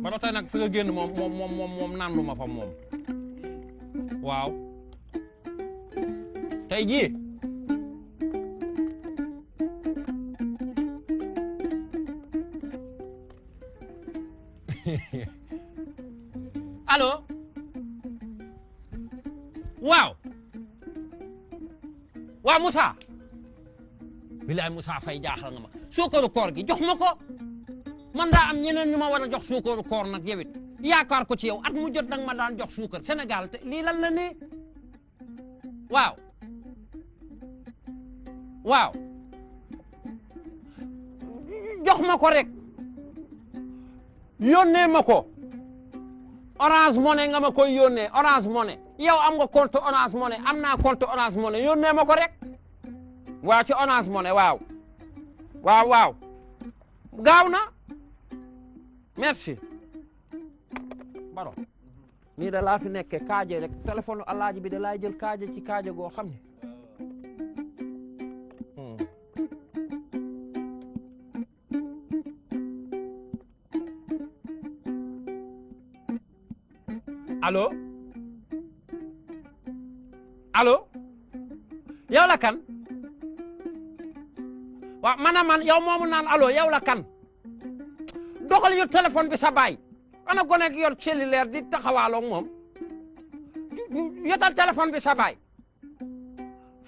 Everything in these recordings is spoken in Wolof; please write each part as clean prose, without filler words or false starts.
Baro tey nag fi nga génn moom nandu ma fa moom waaw tey jii allo waaw Moussa bilaay Moussa Faye jaaxal nga ma suukaru koor gi jox ma ko man daa am ñeneen ñu ma war a jox suukaru koor nag yow it yaakaar ko ci yow at mu jot nag ma daan jox suukar Sénégal te lii lan la nii waaw jox ma ko rek yónnee ma ko Orange Money nga ma koy yónnee Orange Money yow am nga compte Orange Money am naa compte Orange Money yónnee ma ko rek waaw ci Orange Money waaw gaaw na merci Baro nii da laa fi nekkee kaaje rek téléphone alaaji bi da laay jël kaaje ci kaaje goo xam ne allo yow la kan waaw man yow moomu naan allo yow la kan doxal yu téléphone bi sa baay ana gone gi yor cellulaire di taxawaaloog moom yotal téléphone bi sa baay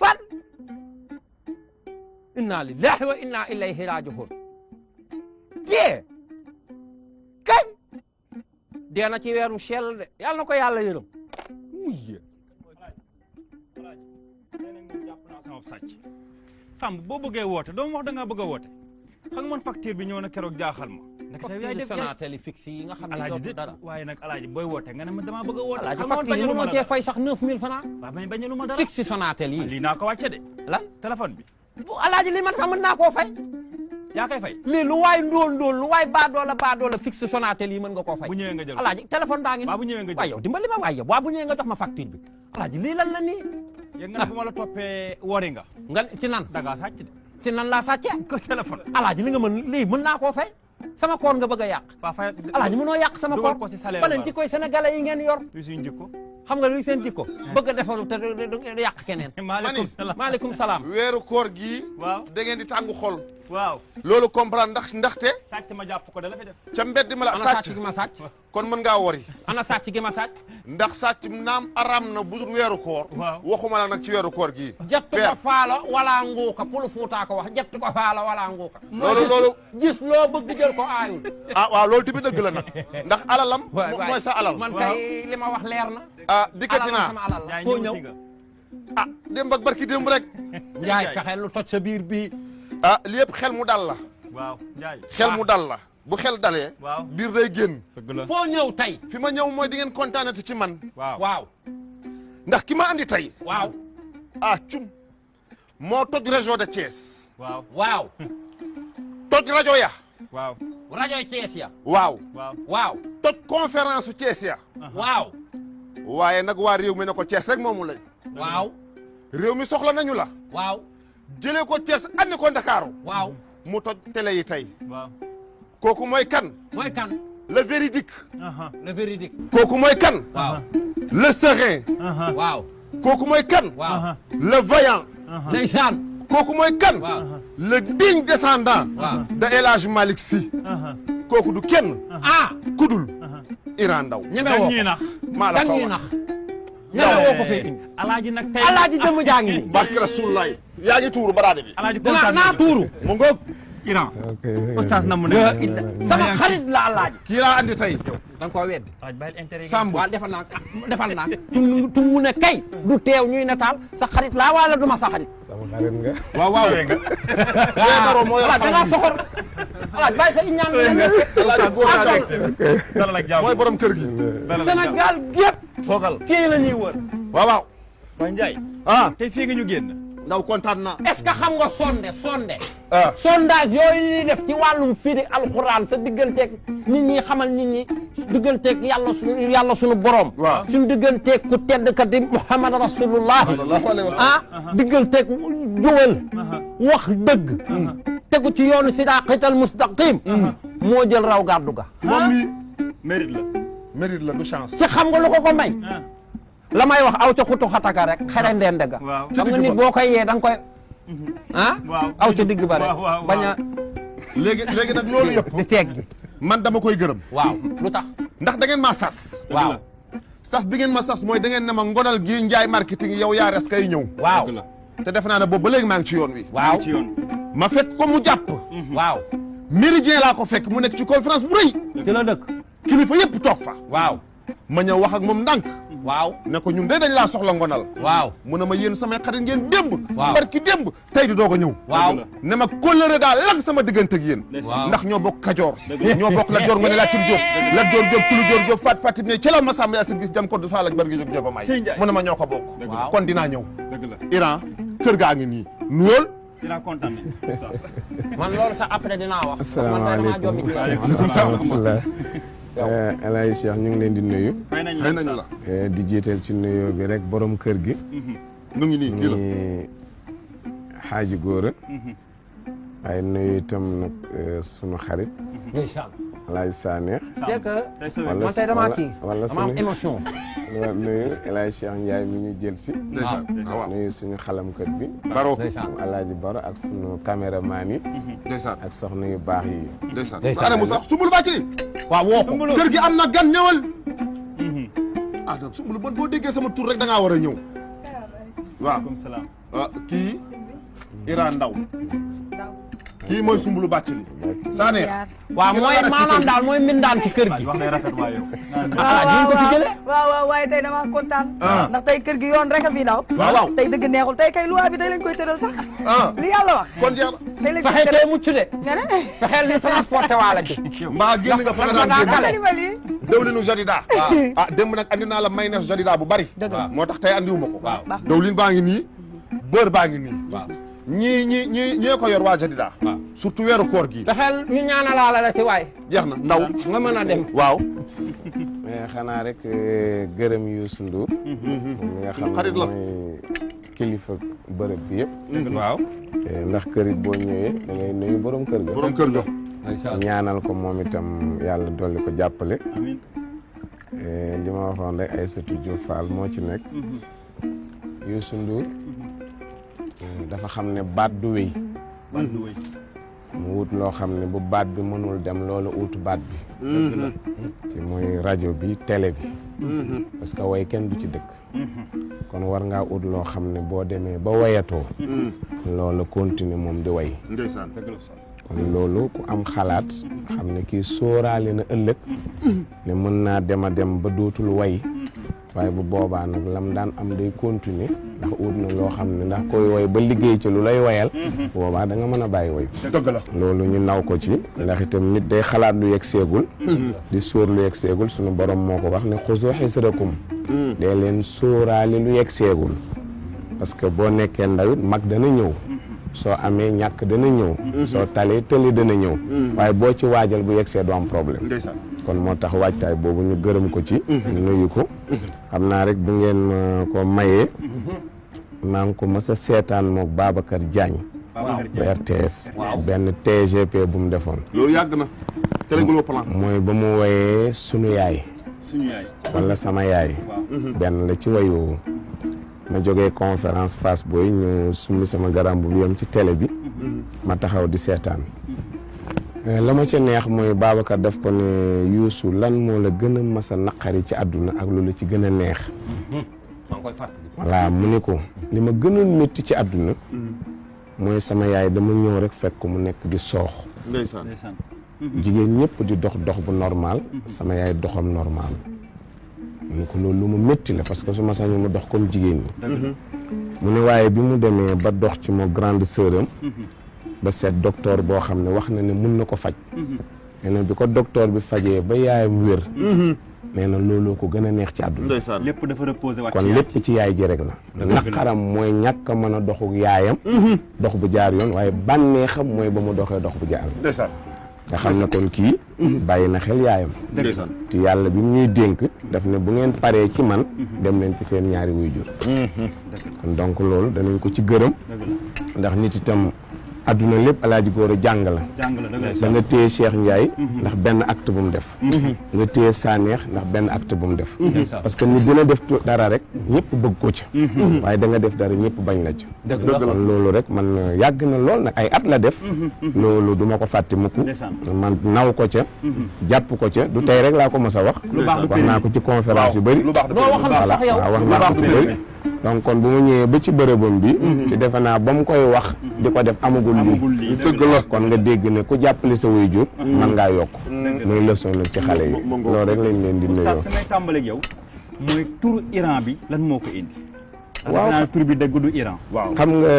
fan inna lillahi wa inna ilayhi raji'un dee kañ dee na ci weeru sell de yàlla na ko yàlla yërëm sama sàcc Samb boo bëggee woote doo ma wax da ngaa bëgg a woote xam nga man facture bi ñëw na keroog jaaxal ma facture Sonatel fixe yi nga xam ne dootul dara waaye nag alaaji booy woote nga ne ma damaa bëgg a woote alaaji facture yi mënoo cee fay sax 9000 francs waaw mais bañalu ma dara fixe Sonatel yi lii naa ko wàcce de lan téléphone bi bu alaaji li man sax mën naa koo fay yaa koy fay lii lu waay ndóol lu waay baadoola fixe Sonatel yi mën nga koo fay bu ñëwee nga jël alaaji téléphone baa ngi waaw bu ñëwee nga jël waaw yow dimbali ma waay yow waaw bu ñëwee nga jox ma facture bi alaaji lii lan la nii yéeg nga ne bu ma la toppee wori nga ci nan da ngaa sàcc de ci nan laa sàccee ko téléphone alaaji li nga mën lii mën naa koo fay sama koor nga bëgg a yàq waa fay alaaji mënoo yàq sama koor ko ci salaire ba leen jikkoy sénégalais yi ngeen yor lu suñu jikko xam nga luy seen jikko bëgg a defaru te yàq keneen maaleykum salaam weeru koor gii waaw da ngeen di tàngu xol waaw loolu comprendre ndaxte sàcc ma jàpp ko da la fi def ca mbedd ma la ana sàcc gi ma sàcc kon mën ngaa wori ana sàcc gi ma sàcc ndax sàcc naam aram na bu dul weeru koor waxuma la nag ci weeru koor gii jett ko faalo wala nguuka pulu fuutaa ko wax jett ko faalo wala nguuka loolu gis loo bëgg jël ko aayul waaw loolu tamit dëgg la nag ndax alalam mooy sa alal man kay li ma wax leer na dikkati naa sama alal la foo ñëw démb ak barki démb rek njaay fexeel lu toj sa biir bii li yëpp xel mu dal la waaw njaay xel mu dal la bu xel dalee biir day génn dëgg la foo ñëw tey fi ma ñëw mooy di ngeen kontaanati ci man waaw ndax ki ma andi tey waaw cum moo toj région de Thiès waaw toj rajo ya waaw rajo Thiès ya waaw toj conférence su Thiès ya waaw waaye nag waa réew mi ne ko Thiès rek moomu lañ waaw réew mi soxla nañu la waaw jëlee ko Thiès andi ko Ndakaaru waaw mu toj télé yi tey waaw kooku mooy kan le véridique kooku mooy kan waaw le serein waaw kooku mooy kan waaw le vaillant ndeysaan kooku mooy kan le digne descendant de El Hadj Malick Sy kooku du kenn kudul Iran Ndaw ñeme woo ko nax maa la ko wax ñeme woo ko fee indi alaaji nag tey alaaji jëmm jaa ngi nii barke Rasulullah yaa ngi tuuru baraade bi alaaji kontaan naa tuuru mu ngoog Iran oustaz na mu ne sama xarit la alaaji kii laa andi tey da nga koo weddi Samb waaw defal naa tungu ne kay du teew ñuy nataal sa xarit laa wala du ma sa xarit sama xarit nga waaw daro moo yor da ngaa soxor alaaj bàyyi sa iñaan mooy borom kër gi Sénégal gépp toogal kii la ñuy wër waaw waaye Ndiaye tey fii nga ñu génn ndaw kontaan na est-ce que xam nga sonde sondage yooyu ñuy def ci wàllum firi alxuraan sa digganteeg nit ñi xamal nit ñi digganteeg yàlla suñu borom suñu digganteeg ku tedd ka di Muhammad rasulullah digganteeg jubal wax dëgg tegu ci yoonu siraatal mustaqim moo jël raw gàddu ga. moom mii mérite la du chance. ci xam nga lu ko may. la may wax aw ca xutu xataka rek xere ndende ga. waaw xam nga nit boo koy yee da nga koy. aw ca digg ba rek bañ a. léegi nag loolu yëpp. di teggi man dama koy gërëm. waaw lu tax. ndax da ngeen maa sas. waaw sas bi ngeen ma sas mooy da ngeen ne ma ngonal gii njaay marketing yow yaa res kay ñëw. waaw te def naa ne boobu ba léegi maa ngi ci yoon wi. waaw ci yoon. ma fekk ko mu jàpp. waaw. méridien laa ko fekk mu nekk ci conférence bu rëy. ci la dëkk. kilifa yëpp toog fa. waaw. ma ñëw wax ak moom ndànk. waaw. ne ko ñun de dañ laa soxla ngonal. waaw. mu ne ma yéen samay xarit ngeen démb. waaw barki démb tey di doog a ñëw. waaw. ne ma kóllëre daal lak sama diggante ak yéen. waaw ndax ñoo bokk Kajoor. ñoo bokk la joor nga ne Latir Diop. la joor Diop kulu joor Diop Fat Fatim ne ci la ma sàmm yaasin gis jam ko du faal ak bargi jóg jéego may. mu ne ma ñoo ko bokk. kon dinaa ñëw. dëgg la Iran kër gaa ngi nii nuyool. dinaa kontaan man loolu sax après dinaa wax. asalaamaaleykum El Hadj Cheikh ñu ngi leen di nuyu. fay nañ la di jiital ci nuyoo bi rek borom kër gi. ñu ngi nii kii la xaaji góora. waaye nuyu itam nag sunu xarit. incha El Hadj Sanex. c'est que man tey damaa kii dama am émotion. nuyu El Hadj Cheikh Ndiaye mi ñu jël si. waaw nuyu suñu xalamkat bi. Baro El Hadj Baro ak sunu caméraman yi. ndeysaan ak soxna yu baax yi. ndeysaan ana mu sax sumbulu bàcc li waaw woo ko. kër gi am na gan ñëwal. ah donc sumbulu bon boo déggee sama tur rek da ngaa war a ñëw. waaw salaam. kii Iran Ndaw kii mooy sumbulu bàcc li Sanex. waaw mooy maanaam daal mooy mbindaan ci kër gi. wax day rafet waa yow. waaw waaye tey dama kontaan. ndax tey kër gi yoon rek a fi daw. waaw tey dëgg neexul tey kay loi bi tey lañ koy tëral sax. li yàlla wax. kon jeex na. tey lañ koy fexeel tëral tey mucc de. nga ne. fexeel ni transporté waa la ji. mbaa génn nga fa nga daan génn. animal yi. dawlinu Jadida. démb nag andi naa la mayonnaise Jadida bu bari. dëgg la moo tax tey andiwuma ko. waaw dawlin baa ngi nii beurre baa ngi nii. waaw ñii ko yor waa Jadida. waaw surtout weeru koor gi. fexeel ñu ñaanalaale la ci waay. jeex na ndaw. nga mën a dem. waaw. mais xanaa rek gërëm Youssou Ndour. moom mi nga xam xarit ne la. mooy kilifa bërëb bi yëpp. waaw. ndax kër it boo ñëwee da ngay nuyu borom kër ga. borom kër ga. ñaanal ko moom itam yàlla dolli ko jàppale. amiin. li ma waxoon rek Aïssatou Diop Fall moo ci nekk. Youssou Ndour dafa xam ne baat du wéy. baat du wéy. mu wut loo xam ne bu baat bi mënul dem loolu utu baat bi. ci mooy rajo bi télé bi. parce que way kenn du ci dëkk. kon war ngaa ut loo xam ne boo demee ba wayatoo. loolu continuer moom di way. ndeysaan. kon loolu ku am xalaat. xam ne kii sóoraale na ëllëg. ne mën naa dem a dem ba dootul way. waaye bu boobaa nag lam daan am day continuer ndax ut na loo xam ne ndax koy woy ba liggéey ci lu lay woyal boobaa da nga mën a bàyyi woy dëgg la. loolu ñu naw ko ci ndax itam nit day xalaat lu yegg seegul di sóor lu yegg seegul suñu borom moo ko wax ne xuzu xisrakum dee leen sóoraale lu yegg seegul parce que boo nekkee ndawit mag dana ñëw soo amee ñàkk dana ñëw soo talee tëli dana ñëw waaye boo ci waajal bu yegg see du am problème ndeysaan. kon moo tax waajtaay boobu ñu gërëm ko ci nuyu ko xam naa rek bu ngeen ma ko mayee maa ngi ko mës a seetaan mook Babacar Diagne bu RTS benn TGP bu mu defoon loolu yàgg na. télégulo plan. mooy ba mu woyee sunu yaay suñu yaay. wala sama yaay benn la ci way woowu ma jógee conférence Fass Boy ñu summi sama garam bu yem ci télé bi ma taxaw di seetaan la ma ca neex mooy Babacar daf ko ne Youssou lan moo la gën a mas a naqari ci àdduna ak lu la ci gën a neex maa ngi koy fàttali. voilà mu ni ko li ma gënoon métti ci àdduna mooy sama yaay dama ñëw rek fekk ko mu nekk di soox ndeysaan. ndeysaan. jigéen ñëpp di dox dox bu normal sama yaay doxam normal mu ko loolu lu ma métti la parce que su ma sañu mu dox comme jigéen ñi mu ne waaye bi mu demee ba dox ci moo grande sœur am ba seet docteur boo xam ne wax na ne mun na ko faj nee na bi ko docteur bi fajee ba yaayam wér nee na looloo ko gën a neex ci àdduna ndeysaan. lépp dafa reposé waat kon lépp ci yaay ji rek la naqaram mooy ñàkk a mën a doxu yaayam dox bu jaar yoon waaye bànneexam mooy ba mu doxee dox bu jaar yoon ndeysaan. nga xam ne kon kii bàyyi na xel yaayam ndeysaan. te yàlla bi mu ñuy dénk daf ne bu ngeen paree ci man dem leen ci seen ñaari waajur kon donc loolu danañ ko ci gërëm ndax nit itam adduna lépp alaaji góor a jàng la da nga téye Cheikh Ndiaye ndax benn acte bu mu def nga téye Saneex ndax benn acte bu mu def parce que nit dina def dara rek ñëpp bëgg ko ca waaye da nga def dara ñëpp bañ la ca kon loolu rek man yàgg na lool nag ay at la def loolu du ma ko fàtte mukk man naw ko ca jàpp ko ca du tey rek laa ko mës a wax wax naa ko ci conférence yu bëri voilà waaw wax naa ko fi bëri donc kon bu ma ñëwee ba ci bërëbam bi ci defe naa ba mu koy wax di ko def amagul lii dëgg la kon nga dégg ne ku jàppale sa waajur man ngaa yokk muy leçon nag ci xale yi loolu rek lañ leen di nuyoo. Oustaz fi may tàmbaleeg yow mooy turu Iran bi lan moo ko indi. waaw naa tur bi dëgg du Iran. waaw xam nga.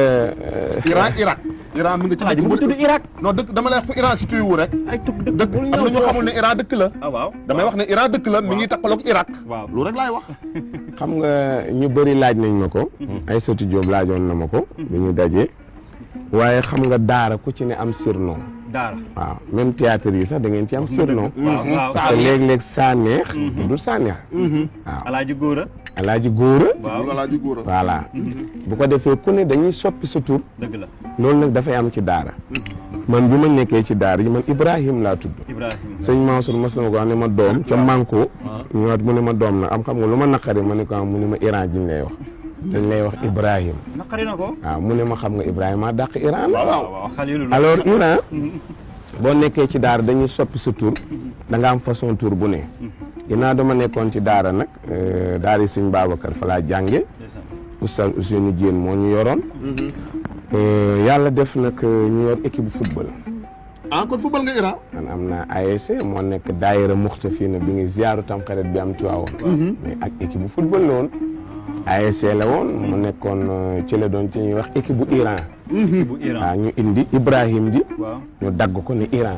Iran mi ngi ci. bu tudd Irak. non dëkk dama lay wax fu Iran situé wu rek. ay dëkk am na ñu xamul ne Iran dëkk la. ah waaw damay wax ne Iran dëkk la mi ngi takkaloog Irak. waaw loolu rek laay wax. xam nga ñu bëri laaj nañ ma ko. Aïssatou Diop laajoon na ma ko. bi ñu dajee waaye xam nga daara ku ci ne am surnom. daara waaw même théâtre yi sax da ngeen ci am surnom. waaw parce que léeg-léeg Saneex. du Saneex. waaw Alaaji Góora. Alaaji Góora. waaw Alaaji Góora. voilà bu ko defee ku ne dañuy soppi sa tur. dëgg la loolu nag dafay am ci daara. man bi ma nekkee ci daara yi man Ibrahim laa tudd. Ibrahima sëñ Mansour mas na ma ko wax ne ma doom ca Manko. mu ne ma doom nag am xam nga lu ma naqari ma ne ko mu ne ma Iran ji ngay wax. dañ lay wax Ibrahim. naqari na ko. waaw mu ne ma xam nga Ibrahima dàq Iran la. waaw Xalilu la. alors Iran. boo nekkee ci daara dañuy soppi sa tur. da nga am façon tur bu ne. ginnaaw dama nekkoon ci daara nag daara yi sëñ Babacar fa laa jànge Oustaz Ousseynou Diène moo ñu yoroon. yàlla def nag ñu yor équipe football. ah kon football nga Iran. man am naa ASC moo nekk daayira Muxtafina bi ngi ziyaaru Tamxarit bi am ci waawoon. mais ak équipe bu football la woon. ASC la woon mu nekkoon ci la doon ci ñuy wax équipe bu Iran. bu Iran waaw ñu indi Ibrahim ji. waaw ñu dagg ko ni Iran.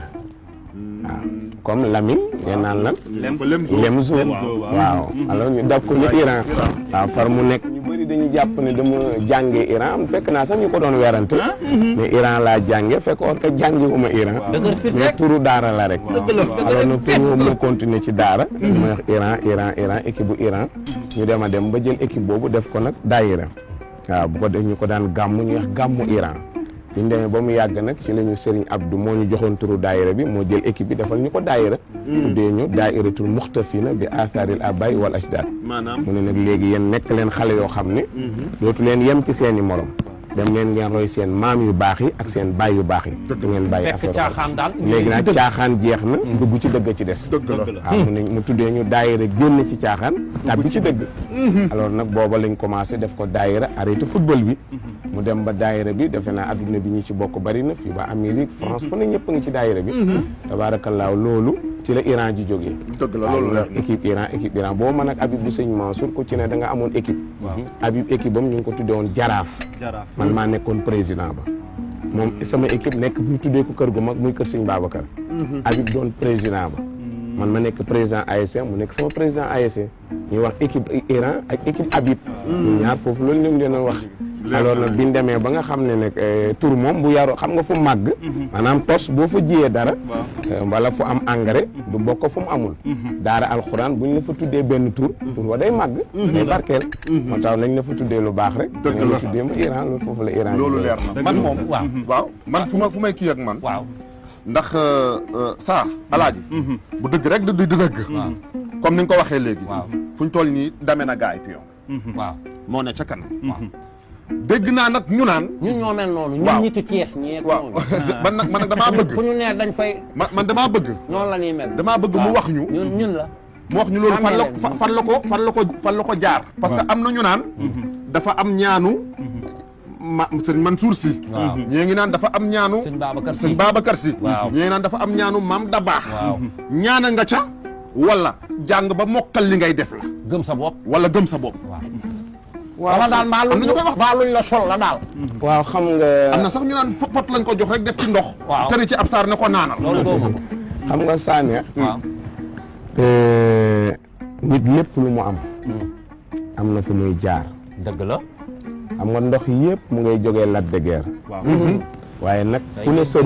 waaw comme Lamine ngeen naan lan. Lemzo waaw alors ñu dagg ko ni Iran. waaw far mu nekk ñu bëri dañu jàpp ne dama jàngee Iran fekk naa sax ñu ko doon werante. mais Iran laa jàngee fekk or que jàngee wu ma Iran. mais turu daara la rek. alors nag turu moo continuer ci daara. mooy wax Iran équipe bu Iran. ñu dem a dem ba jël équipe boobu def ko nag daayira. waaw bu ko def ñu ko daan gàmmu ñu wax gàmmu Iran. bi ñu demee ba mu yàgg nag ci la ñu Serigne Abdou moo ñu joxoon turu daayira bi moo jël équipe bi defal ñu ko daayira. tuddee ñu daayiratul muxtafina bi atharil abay wal ajdad. maanaam mu ne nag léegi yéen nekk leen xale yoo xam ne. dootu leen yem ci seen i morom. dem leen ngeen roy seen maam yu baax yi ak seen baay yu baax yi. du ngeen bàyyi affaire caaxaan daal léegi nag caaxaan jeex na. dugg ci dëgg ci des. dëgg la waaw mu ne mu tuddee ñu daayira génn ci caaxaan. tàbbi ci dëgg. alors nag booba lañ commencé def ko daayira arrêté football bi. mu dem ba daayira bi defe naa adduna bi ñu ci bokk bari na fii ba Amérique France fu ne ñëpp a ngi ci daayira bi. tabaarakallaahu loolu ci la Iran ji jógee. dëgg la loolu leer équipe Iran boo mën ak Habib bu sëñ Mansour ku ci ne da nga amoon équipe. Habib équipe bam ñu ngi ko tuddee woon Jaraaf. man maa nekkoon président ba. moom sama équipe nekk ñu tuddee ko kër gu mag muy kër sëñ Babacar. Habib doon président ba. man ma nekk président ASC mu nekk sama président ASC ñuy wax équipe Iran ak équipe Habib. ñun ñaar foofu loolu lañ leen wax. alors nag biñ demee ba nga xam ne nag tur moom bu yaroo xam nga fu màgg. maanaam tos boo fa jiyee dara. wala fu am engrais. du bokk fu mu amul. daara alxuraan buñ la fa tuddee benn tur. tur wa day màgg. day barkeel. moo tax nañ la fa tuddee lu baax rek. dëgg la tuddee ma Iran loolu foofu la Iran. loolu leer na man moom. waaw man fu may kii ak man. waaw ndax saa alaaji. bu dëgg rek di dëgg. comme ni nga ko waxee léegi. fu ñu toll nii dame na gaay pion. waaw moo ne ca kanam. dégg naa nag ñu naan. ñun ñoo mel noonu. waaw ñun ñitu Thiès ñeeg waaw man nag damaa bëgg. fu ñu nee dañ fay. man damaa bëgg. noonu la ñuy mel. damaa bëgg mu wax ñu. ñun la. mu wax ñu loolu fan la ko jaar. parce que am na ñu naan. dafa am ñaanu. sëñ Mansour Sy. waaw ñii ngi naan dafa am ñaanu. sëñ Babacar Sy. waaw ñii ngi naan dafa am ñaanu maam Dabaax. waaw ñaana nga ca. wala jàng ba mokkal li ngay def la. gëm sa bopp. wala gëm sa bopp. wala daal mbaa luñ la sol la daal. waaw xam nga. am na sax ñu naan pot lañ ko jox rek def ci ndox. waaw tëri ci ab saar ne ko naanal. loolu boobu. xam nga Sanex. waaw. nit lépp lu mu am. am na fu muy jaar. dëgg la. xam nga ndox yëpp mu ngay jógee Lac de Guiers. waaye nag ku ne sa